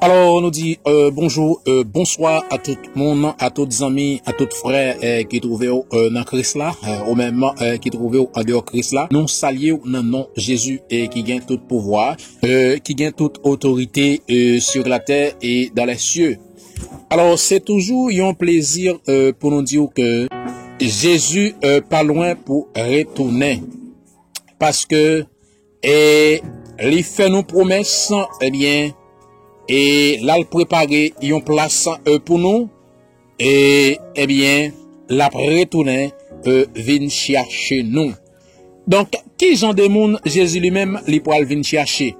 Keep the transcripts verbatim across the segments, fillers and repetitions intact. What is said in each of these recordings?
Alò, nou di, euh, bonjou, euh, bonswa a tout moun, a tout zanmi, a tout frè, euh, ki twouve w, euh, nan Kris la, euh, ou menm, euh, ki twouve w andeyò Kris la. Nou salye w nan non Jezi, e ki gen tout pouvwa, euh, ki gen tout otorite, euh, sur la terre et dans les cieux. Alò, se toujou yon plezi, euh, pou nou di w ke Jezi, euh, pa lwen pou retounen. Paske, e, li fè nou pwomès, ebyen, e l al prepare yon plas, euh, pou nou, e, ebyen, l ap retounen, euh, vin chache nou. Donk, ki jan de moun Jezi li menm li pral vin chache?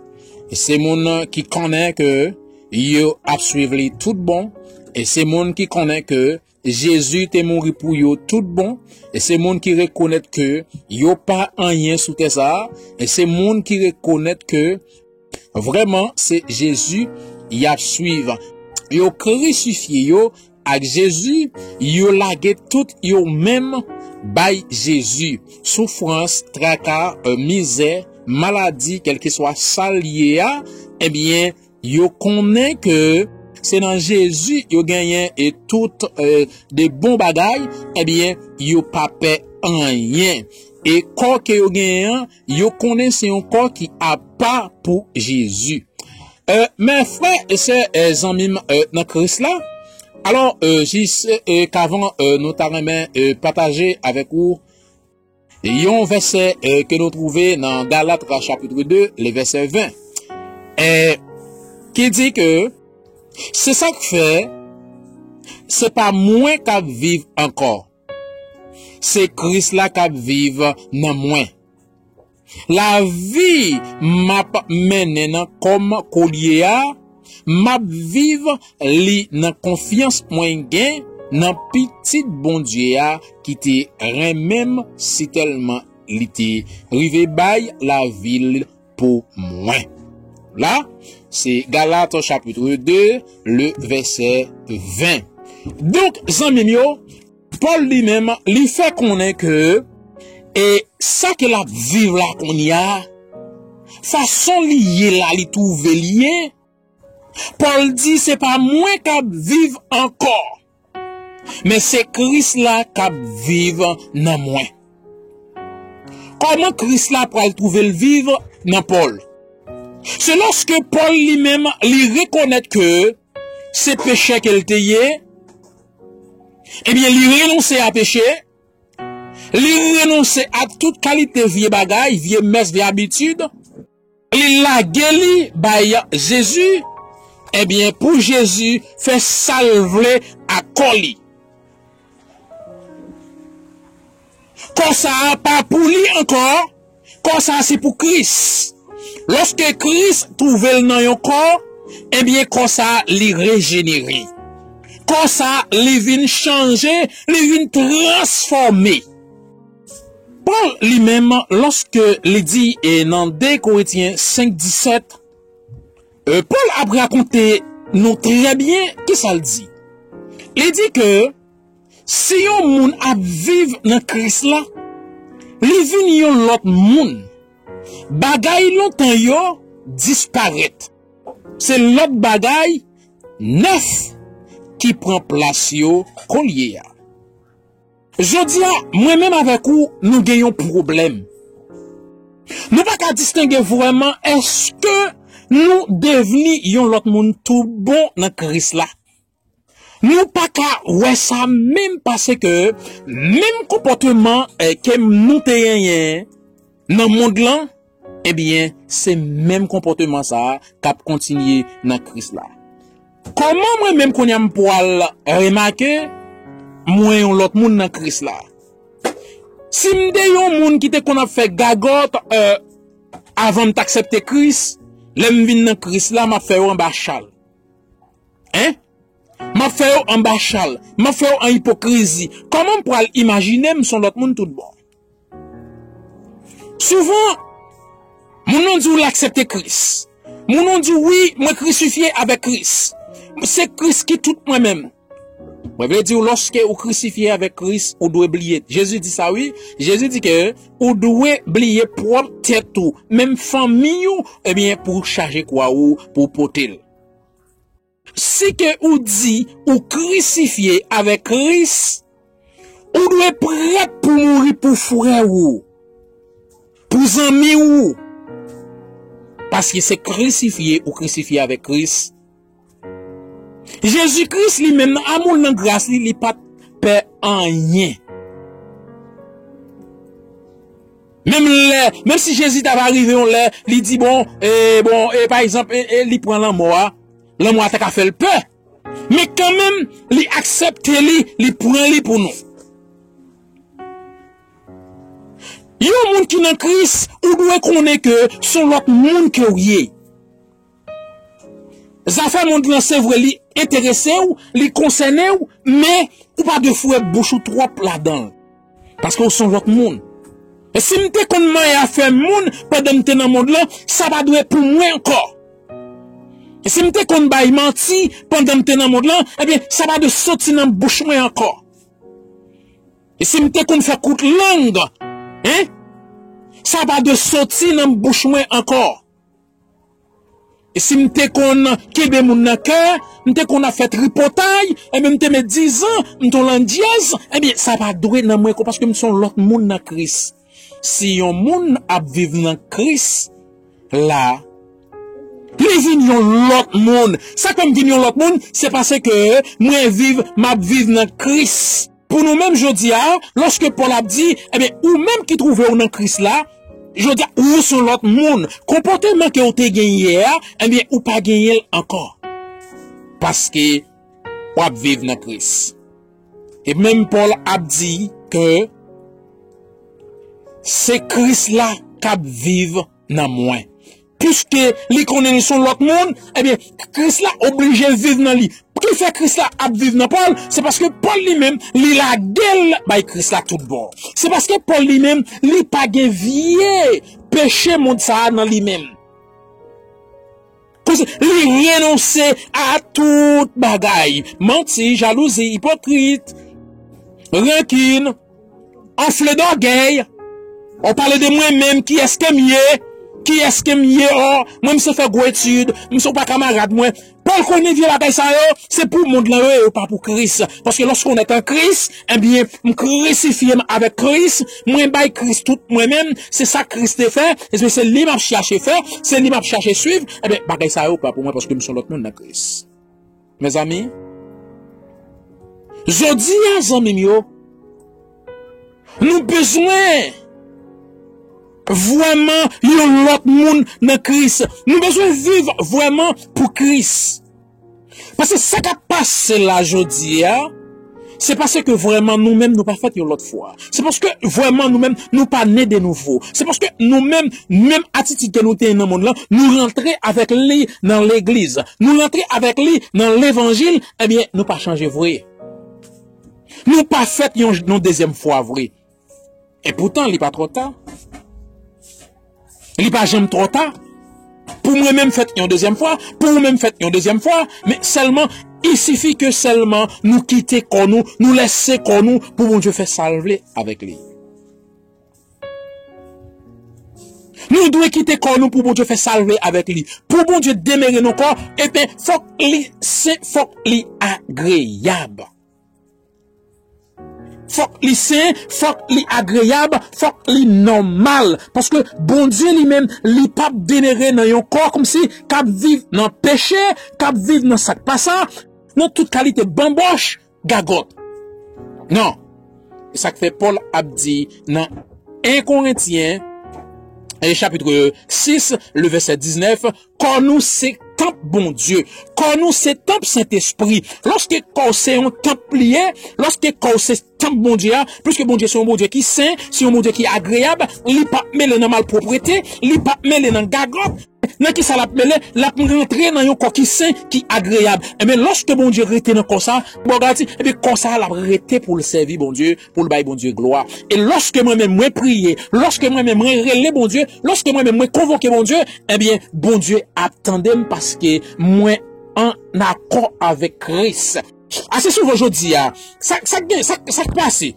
Se moun ki konnen ke yo ap swiv li tout bon, e se moun ki konnen ke Jezi te mouri pou yo tout bon, e se moun ki rekonèt ke yo pa anyen sou tè sa a, e se moun ki rekonèt ke vrèman se Jezi y ap swiv. Yo krisifye yo ak Jezi, yo lage tout yo menm bay Jezi. Soufrans, traka, euh, mizè, maladi, kèlkeswa sa l ye a, ebyen, yo konnen ke se nan Jezi yo genyen e tout, euh, de bon bagay, ebyen, yo pa pè anyen. E kò ke yo genyen an, yo konnen se yon kò ki apa pou Jezi. Euh, men frè e sè, euh, zanmi m, euh, nan Kris la, alò, euh, jis, euh, kavan, euh, nou ta renmen, euh, pataje avèk ou yon vèsè, euh, ke nou twouve nan Galat chapit de, le vèsè ven, euh, ki di ke se sa k fè se pa mwen k ap viv ankò, se Kris la k ap viv nan mwen. Lavi m ap mennen nan kò m kounye a, m ap viv li nan konfyans mwen gen nan Pitit Bondye a ki te renmen m sitèlman li te rive bay lavi l pou mwen. La, se Galat chapit de, le vèsè ven. Donk, zanmi m yo, Pòl li menm, li fè konnen ke, e sa ke l ap viv la kounye a, fason li ye la, li twouve l ye, Pòl di, se pa mwen k ap viv ankò, men se Kris la k ap viv nan mwen. Kòman Kris la pral twouve l viv nan Pòl? Se lòske Pòl li menm, li rekonèt ke se pechè ke l te ye, ebyen, li renonse a peche, li renonse a tout kalite vye bagay, vye mès, vye abitid, li lage li bay Jezi, ebyen, pou Jezi fè sa l vle ak kò li. Kò sa a pa pou li ankò, kò sa a se pou Kris. Lòske Kris twouve l nan yon kò, ebyen, kò sa a li rejenere. Kò sa a li vin chanje, li vin transfòme. Pòl li menm, lòske li di, e nan de Korentyen senk disèt, e, Pòl ap rakonte nou trè byen kisa l di. Li di ke si yon moun ap viv nan Kris la, li vin yon lòt moun. Bagay lontan yo disparèt. Se lòt bagay nèf ki pran plas yo kounye a. Jodi a, mwen menm avèk ou, nou gen yon pwoblèm. Nou pa ka distenge vrèman èske nou devni yon lòt moun tou bon nan Kris la. Nou pa ka wè sa menm paske menm konpòteman, eh, ke nou te genyen nan mond lan, ebyen, se menm konpòteman sa a k ap kontinye nan Kris la. Kòman mwen menm kounye a m pral remake mwen yon lòt moun nan Kris la? Si m te yon moun ki te konn ap fè gagòt, eh, avan m t aksepte Kris, lè m vin nan Kris la, m ap fè yo anba chal. Hein? M ap fè yo anba chal. M ap fè yo an ipokrizi. Kòman m pral imajine m s on lòt moun tout bon? Souvan, moun nan di w l aksepte Kris. Moun nan di w, wi, mwen krisifye avèk Kris. Se Kris ki tout mwen menm. Mwen vle di w, lòske ou krisifye avèk Kris, ou dwe bliye. Jezi di sa, wi. Jezi di ke ou dwe bliye pwòp tèt ou, menm fanmi w, ebyen, pou w chaje kwa ou, pou w pote l. si ke ou di ou krisifye avèk Kris, ou dwe prèt pou mouri pou frè ou, pou zanmi ou. Paske se krisifye ou krisifye avèk Kris. Jezi Kris li menm nan amou l, nan gras li, li pa t pè anyen. Menm lè, menm si Jezi ta va rive yon lè, li di bon, e, bon, e, pa egzanp, e, e, li pran lanmò a, lanmò a ta ka fè l pè. Men kanmenm, li aksepte li, li pran li pou nou. Yon moun ki nan Kris, ou dwe konnen ke se yon lòt moun ke w ye. Zafè mond lan, se vre, li enterese w, li konsène w, men ou pa dwe foure bouch ou twòp ladan l. Paske w se yon lòt moun. E si m te konn manyen afè moun pandan m te nan mond lan, sa pa dwe pou mwen ankò. E si m te konn bay manti pandan m te nan mond lan, ebyen, sa pa dwe soti nan bouch mwen ankò. E si m te konn fè kout lang, en, sa pa dwe soti nan bouch mwen ankò. E si m te konn kenbe moun nan kè, m te konn ap fè tripotay, ebyen, m te met dizan, m te yon landyèz, ebyen, sa pa dwe nan mwen ankò, paske m se yon lòt moun nan Kris. Si yon moun ap viv nan Kris la, li vin yon lòt moun. Sa k fè m vin yon lòt moun, se paske mwen viv, m ap viv nan Kris. Pou nou menm jodi a, lòske Pòl ap di, ebyen, ou menm ki twouve w nan Kris la, jodi a, ou se yon lòt moun. Konpòteman ke w te gen yè a, ebyen, ou pa genyen l ankò. Paske w ap viv nan Kris. E menm Pòl ap di ke se Kris la k ap viv nan mwen. Piske li konnen li se yon lòt moun, ebyen, Kris la oblije viv nan li. Ki fè Kris la ap viv nan Pòl? Se paske Pòl li menm, li lage l bay Kris la tout bon. Se paske Pòl li menm, li pa gen vye peche mond sa a nan li menm. Konsa, li renonse a tout bagay. Manti, jalouzi, ipokrit, rankin, anfle dògèy. Ou pale de mwen menm, kiyès ke m ye? Kiyès ke m ye? O, mwen, m se fè gwo etid, m se pa kamarad mwen. Pòl konnen vye bagay sa yo, se pou mond lan yo, yo pa pou Kris. Paske lorsqu'on est en Christ, ebyen, m krisifye m avèk Kris, mwen bay Kris tout mwen menm, se sa Kris te fè, ebyen, se li m ap chache fè, se li m ap chache swiv, ebyen, bagay sa yo pa pou mwen paske m se yon lòt moun nan Kris. Mezanmi, jodi a, zanmi m yo, nou bezwen vrèman yon lòt moun nan Kris. Nou bezwen viv vrèman pou Kris. Paske sa k ap pase la jodi a, se paske vrèman nou menm nou pa fèt yon lòt fwa. Se paske vrèman nou menm nou pa ne de nouvo. Se paske nou menm, menm atitid ke nou te nan mond lan, nou rantre avèk li nan legliz. Nou rantre avèk li nan levanjil, ebyen, nou pa chanje vre. Nou pa fèt yon, yon dezyèm fwa vre. E poutan, li pa twò ta. Li pa janm twò ta. Pou mwen menm fèt yon dezyèm fwa, pou ou menm fèt yon dezyèm fwa, men sèlman, il suffit que sèlman nou kite kò nou, nou lèse kò nou pou Bondye fè sa l vle avèk li. Nou dwe kite kò nou pou Bondye fè sa l vle avèk li. Pou Bondye demere nan kò, ebyen, fòk li sen, fòk li agreyab. Fòk li sen, fòk li agreyab, fòk li nòmal. Paske Bondye li menm, li p ap demere nan yon kò kòmsi k ap viv nan peche, k ap viv nan sa k pa sa, nan tout kalite banbòch, gagòt. Non. E sa k fè Pòl ap di nan en Korentyen, e chapit sis, le vèsè diznèf, kò nou se tanp Bondye. Kò nou se tanp Sentespri. Lòske kò w se yon tanp li ye, lòske kò w se tanp Bondye a, piske Bondye se yon Bondye ki sen, se yon Bondye ki agreyab, li p ap mele nan malpwoprete, li p ap mele nan gagòt. Nan ki sa l ap mele? L ap rantre nan yon kò ki sen, ki agreyab. Ebyen, lòske Bondye rete nan kò sa, bon, gade, ebyen, kò sa l ap rete pou l sèvi Bondye, pou l bay Bondye glwa. E lòske mwen menm mwen priye, lòske mwen menm mwen rele Bondye, lòske mwen menm mwen konvoke Bondye, ebyen, Bondye ap tande m paske mwen an akò avèk Kris. Ase souvan jodi a, sa, sa gen, sa, sa k pase?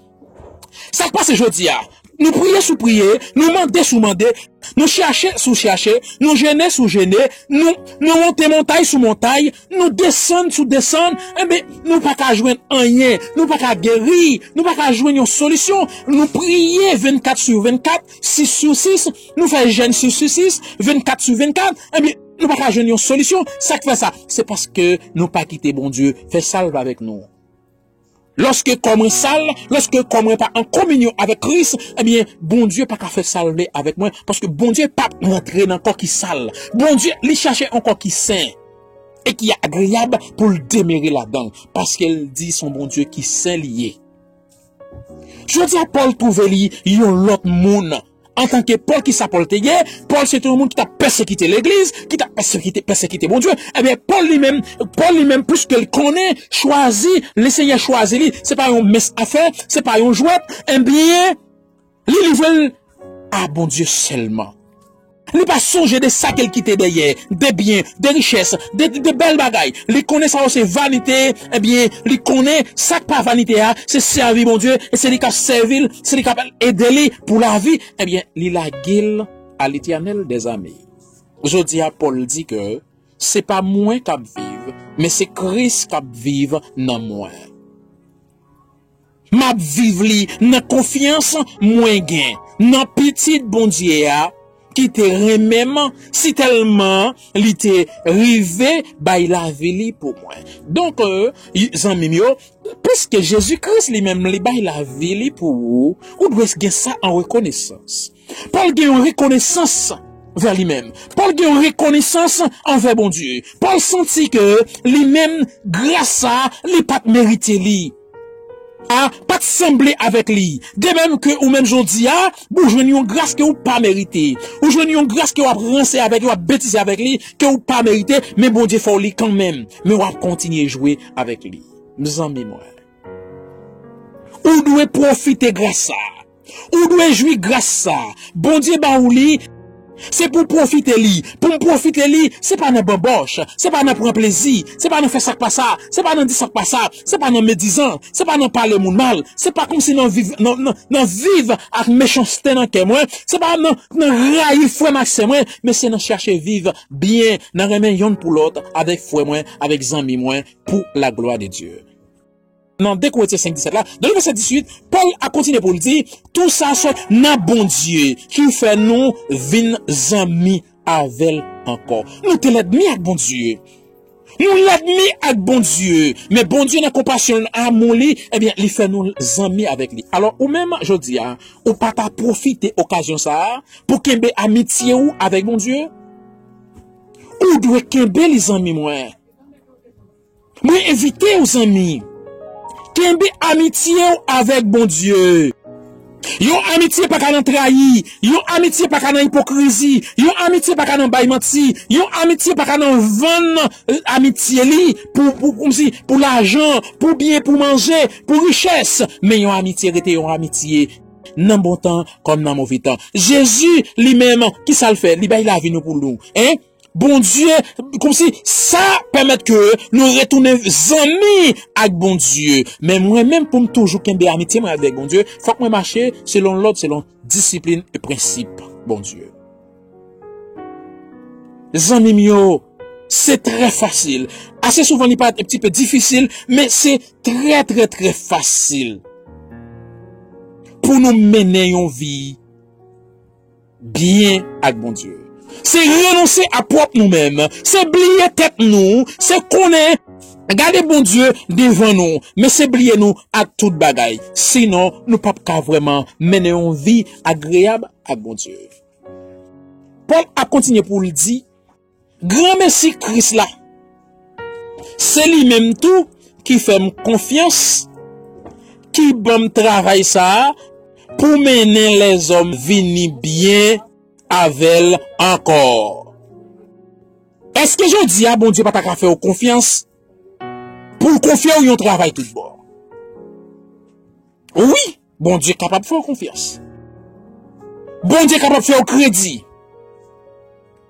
Sa k pase jodi a? Nou priye sou priye, nou mande sou mande, nou chache sou chache, nou jene sou jene, nou, nou monte montay sou montay, nou desann sou desann, enben, nou pa ka jwenn anyen, nou pa ka geri, nou pa ka jwenn yon solisyon. Nou priye vennkat sou vennkat, sis sou sis, nou fè jèn sis sou sis, vennkat sou vennkat, enben, nou pa ka jwenn yon solisyon. Sa k fè sa? Se paske nou pa kite Bondye fè sa l vle avèk nou. Lòske kò mwen sal, lòske kò mwen pa an kominyon avèk Kris, ebyen, Bondye pa ka fè sa l vle avèk mwen, paske Bondye p ap rantre nan kò ki sal. Bondye, li chache yon kò ki sen e ki agreyab pou l demere ladan l, paske l di se yon Bondye ki sen li ye. Jodi a, Pòl twouve li yon lòt moun. Antanke Pòl, ki sa Pòl te ye? Pòl se te yon moun ki t ap pèsekite legliz, ki t ap pèsekite, pèsekite Bondye. Ebyen, Pòl li menm, Pòl li menm, piske li konnen, chwazi, Lesenyè chwazi li, se pa yon mens afè, se pa yon jwèt, ebyen, li livre l a Bondye sèlman. Li pa sonje de sa ke l kite dèyè, de byen, de richès, de, de bèl bagay. Li konnen sa yo se vanite, ebyen, li konnen sa k pa vanite a, se sèvi Bondye, e se li k ap sèvi l, se li k ap ede li pou lavi, ebyen, li lage l a Letènèl dèzame. Jodi a, Pòl di ke se pa mwen k ap viv, men se Kris k ap viv nan mwen. M ap viv li nan konfyans mwen gen nan Pitit Bondye a ki te renmen m sitèlman li te rive bay lavi li pou mwen. Donk, euh, zanmi m yo, piske Jezi Kris li menm li bay lavi li pou ou, ou dwe gen sa an rekonesans. Pòl gen yon rekonesans vè li menm. Pòl gen yon rekonesans anvè Bondye. Pòl santi ke li menm, gras sa, li pa t merite li. A, pa t sanble avèk li. De menm ke ou menm jodi a, ou jwenn yon gras ke ou pa merite. Ou jwenn yon gras ke w ap ranse avèk li, w ap betize avèk li, ke ou pa merite, men Bondye fè w li kanmenm. Men w ap kontinye jwe avèk li. Zanmi mwen, ou dwe pwofite gras sa. Ou dwe jwi gras sa. Bondye ba ou li. Se pou w pwofite li. Pou m pwofite li, se pa nan banbòch, se pa nan pran plezi, se pa nan fè sa k pa sa, se pa nan di sa k pa sa, se pa nan medizan, se pa nan pale moun mal, se pa kòmsi nan viv, nan, nan, nan viv ak mechanste nan kè mwen, se pa nan, nan rayi frè m ak sè mwen, men se nan chache viv byen, nan renmen yonn pou lòt avèk frè mwen, avèk zanmi mwen, pour la gloire de Dieu. Nan de Korentyen senk disèt la, nan vèsè dizuit, Pòl ap kontinye pou l di, tou sa sòti nan Bondye ki fè nou vin zanmi avè l ankò. Nou te lènmi ak Bondye. Nou lènmi ak Bondye, men Bondye nan konpasyon l, amou li, ebyen, li fè nou zanmi avèk li. Alò, ou menm, jodi a, ou pa ta pwofite okazyon sa a pou kenbe amitye ou avèk Bondye? Ou dwe kenbe li, zanmi mwen. Mwen envite w, zanmi, kenbe amitye w avèk Bondye. Yon amitye pa ka nan trayi, yon amitye pa ka nan ipokrizi, yon amitye pa ka nan bay manti, yon amitye pa ka nan vann, eh, amitye li pou, pou, kòmsi, pou lajan, pou byen, pou manje, pou richès. Men yon amitye rete yon amitye nan bon tan kòm nan move tan. Jezi li menm, ki sa l fè? Li bay lavi nou pou nou. Hein? Bondye, kòmsi sa pèmèt ke nou retounen zanmi ak Bondye. Men mwen menm, pou m toujou kenbe amitye mwen avèk Bondye, fòk mwen mache selon lòd, selon disiplin e prensip Bondye. Zanmi m yo, se trè fasil. Ase souvan, li parèt un petit peu difisil, men se trè, trè, trè fasil pou nou mennen yon vi byen ak Bondye. Se renonse a pwòp nou menm. Se bliye tèt nou. Se konnen, gade Bondye devan nou. Men se bliye nou ak tout bagay. Sinon, nou p ap ka vrèman mennen yon vi agreyab ak Bondye. Pòl ap kontinye pou l di, granmesi Kris la, se li menm tou ki fè m konfyans, ki ban m travay sa a pou mennen lèzòm vini byen avè l ankò. Èske jodi a Bondye pa ta ka fè w konfyans pou l konfye w yon travay tout bon? Wi, Bondye kapab fè w konfyans. Bondye kapab fè w kredi.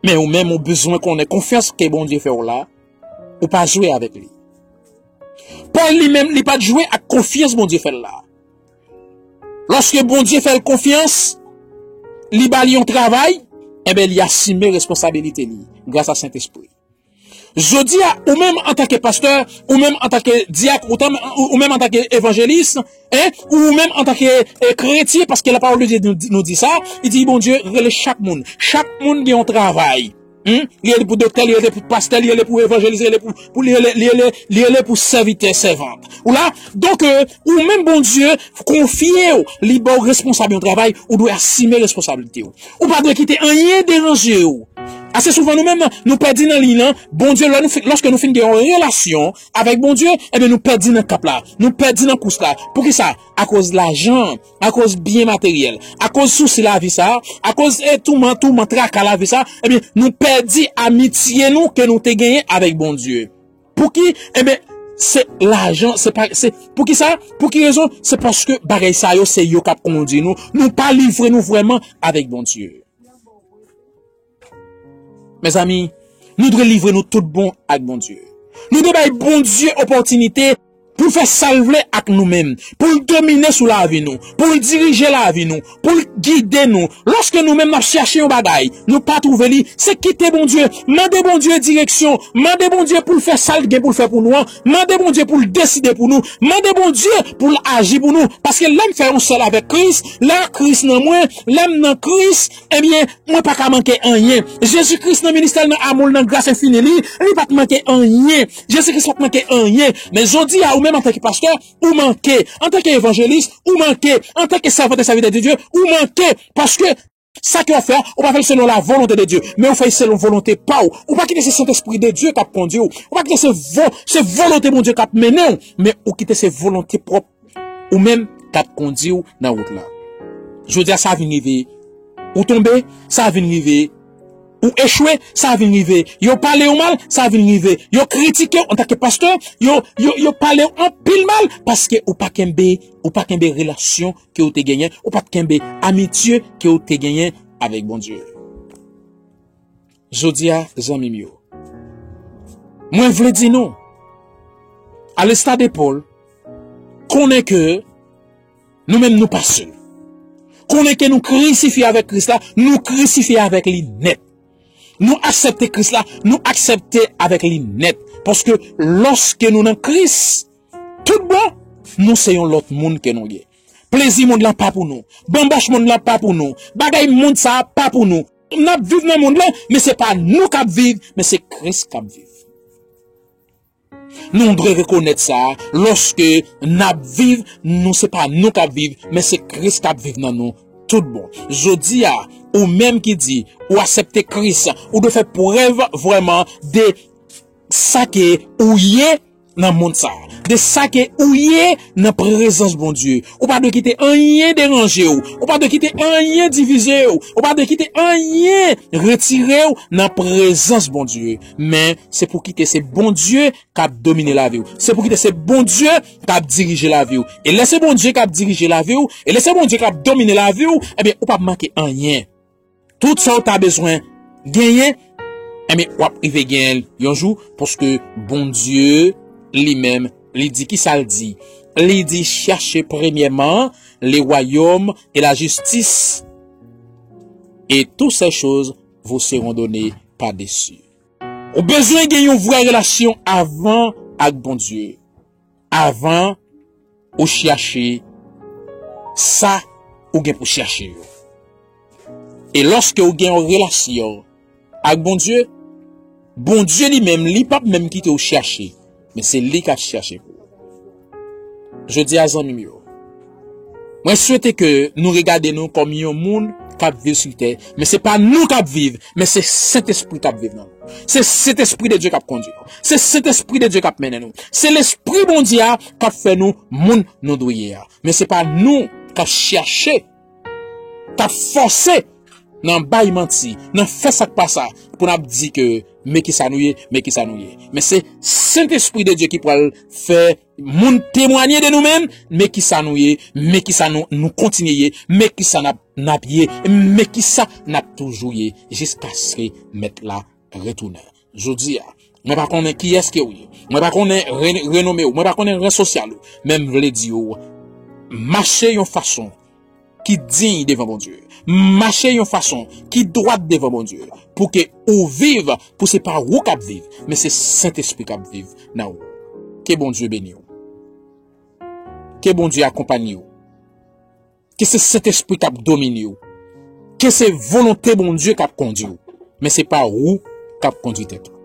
Men ou menm, ou bezwen konnen konfyans ke Bondye fè w la, ou pa jwe avèk li. Pòl li menm, li pa t jwe ak konfyans Bondye fè l la. Lòske Bondye fè l konfyans, li ba li yon travay, enben, li asime responsabilite li gras a Sentespri. Jodi a, ou menm antanke pastè, ou menm antanke dyak, ou tan-, ou, ou menm antanke evanjelis, en, ou menm antanke, eh, kretyen, paske la parole de Dieu nou, nou di sa, li di Bondye rele chak moun. Chak moun gen yon travay. Hmm? Li rele pou doktè, li rele pou pastè, li rele pou evanjelis, li rele pou, pou, li rele, li rele, li rele pou sèvitè, sèvant. Ou la? Donk, eh, ou menm Bondye konfye w, li ba w responsab yon travay, ou dwe asime responsablite w. Ou pa dwe kite anyen deranje w. Ase souvan nou menm, nou pèdi nan liy lan. Bondye, lè nou fi-, lòske nou fin gen yon relasyon avèk Bondye, ebyen nou pèdi nan kap la. Nou pèdi nan kous la. Poukisa? Akoz lajan, akoz byen materyèl, akoz sousi lavi sa, akoz, eh, touman, touman, traka lavi sa, ebyen nou pèdi amitye nou ke nou te genyen avèk Bondye. Pouki? Enben, se lajan, se pa, se, poukisa? Pou ki rezon? Se paske bagay sa yo, se yo k ap kondui nou. Nou pa livre nou vrèman avèk Bondye. Mezanmi, nou dwe livre nou tout bon ak Bondye. Nou dwe bay Bondye opòtinite pou l fè sa l vle ak nou menm, pou l domine sou lavi nou, pou l dirije lavi nou, pou l gide nou. Lòske nou menm n ap chache yon bagay, nou pa twouve li, se kite Bondye. Mande Bondye direksyon. Mande Bondye pou l fè sa l gen pou l fè pou nou an. Mande Bondye pou l deside pou nou. Mande Bondye pou l aji pou nou. Paske lè m fè yon sèl avèk Kris, lè Kris nan mwen, lè m nan Kris, ebyen, mwen pa ka manke anyen. Jezi Kris nan ministè l, nan amou l, nan gras enfini li, li pa t manke anyen. Jezi Kris pa t manke anyen. Men jodi a, ou menm antanke pastè, ou manke. Antanke evanjelis, ou manke. Antanke sèvant e sèvitè de Dye, ou manke. Paske sa ke w ap fè a, ou pa fè l selon la volonte de Dye, men ou fè l selon volonte pa w. Ou pa kite se Sentespri de Dye k ap kondui w. Ou pa kite se vo-, se volonte Bondye k ap mennen w, men ou kite se volonte pwòp ou menm k ap kondui w nan wout la. Jodi a, sa vin rive ou tonbe, sa vin rive ou echwe, sa vin rive yo pale w mal, sa vin rive yo kritike w antanke pastè, yo, yo, yo pale w anpil mal, paske ou pa kenbe, ou pa kenbe relasyon ke w te genyen, ou pa t kenbe amitye ke w te genyen avèk Bondye. Jodi a, zanmi m yo, mwen vle di nou, alesta de Pòl, konnen ke nou menm nou pa sèl. Konnen ke nou krisifye avèk Kris la, nou krisifye avèk li nèt. Nou aksepte Kris la, nou aksepte avèk li nèt. Paske lòske nou nan Kris, tout bon, nou se yon lòt moun ke nou ye. Plezi mond lan pa pou nou. Banbòch mond lan pa pou nou. Bagay mond sa a pa pou nou. N ap viv nan mond lan, men se pa nou k ap viv, men se Kris k ap viv. Nou dwe rekonèt sa, lòske n ap viv, nou se pa nou k ap viv, men se Kris k ap viv nan nou tout bon. Jodi a, ou menm ki di ou aksepte Kris, ou dwe fè prèv vrèman de sa ke ou ye nan mond sa, de sa ke ou ye nan prezans Bondye. Ou pa dwe kite anyen deranje w. Ou pa dwe kite anyen divize w. Ou pa dwe kite anyen retire w nan prezans Bondye. Men, se pou kite se Bondye k ap domine lavi w. Se pou kite se Bondye k ap dirije lavi w. E lè se Bondye k ap dirije lavi w, e lè se Bondye k ap domine lavi w, ebyen, ou p ap manke anyen. Tout sa w ta bezwen genyen, enben, w ap rive genyen l yon jou, paske Bondye, li menm, li di, kisa l di? Li di, cherchez premièrement le royaume et la justice, et toutes ces choses vous seront données par-dessus. Ou bezwen gen yon vrè relasyon avan ak Bondye, avan ou chache sa ou gen pou chache yo. E lòske ou gen yon relasyon ak Bondye, Bondye li menm, li p ap menm kite w chache, men se li k ap chache pou ou. Jodi a, zanmi m yo, mwen swete ke nou regade nou kòm yon moun k ap viv sou tè, men se pa nou k ap viv, men se Sentespri k ap viv nan nou. Se Sentespri de Dye k ap kondui nou. Se Sentespri de Dye k ap mennen nou. Se Lespri Bondye a k ap fè nou moun nou dwe ye a. Men se pa nou k ap chache, k ap fòse nan bay manti, nan fè sa k pa sa, pou n ap di ke men kisa nou ye, men kisa nou ye. Men se Sentespri de Dye ki pral fè moun temwanye de nou menm, men kisa nou ye, men kisa nou, nou kontinye ye, men kisa n ap, n ap ye, men kisa n ap toujou ye, jiskaske Mèt la retounen. Jodi a, mwen pa konnen kiyès ke w ye, mwen pa konnen re-, renome w, mwen pa konnen ran sosyal ou, men m vle di w, mache yon fason ki diy devan Bondye. Mache yon fason ki dwat devan Bondye. Pou ke ou viv, pou se pa ou k ap viv, men se Sentespri k ap viv nan ou. Ke Bondye beni w. Ke Bondye akonpanye w. Ke se Sentespri k ap domine w. Ke se volonte Bondye k ap kondi w. Men se pa ou k ap kondi tèt ou.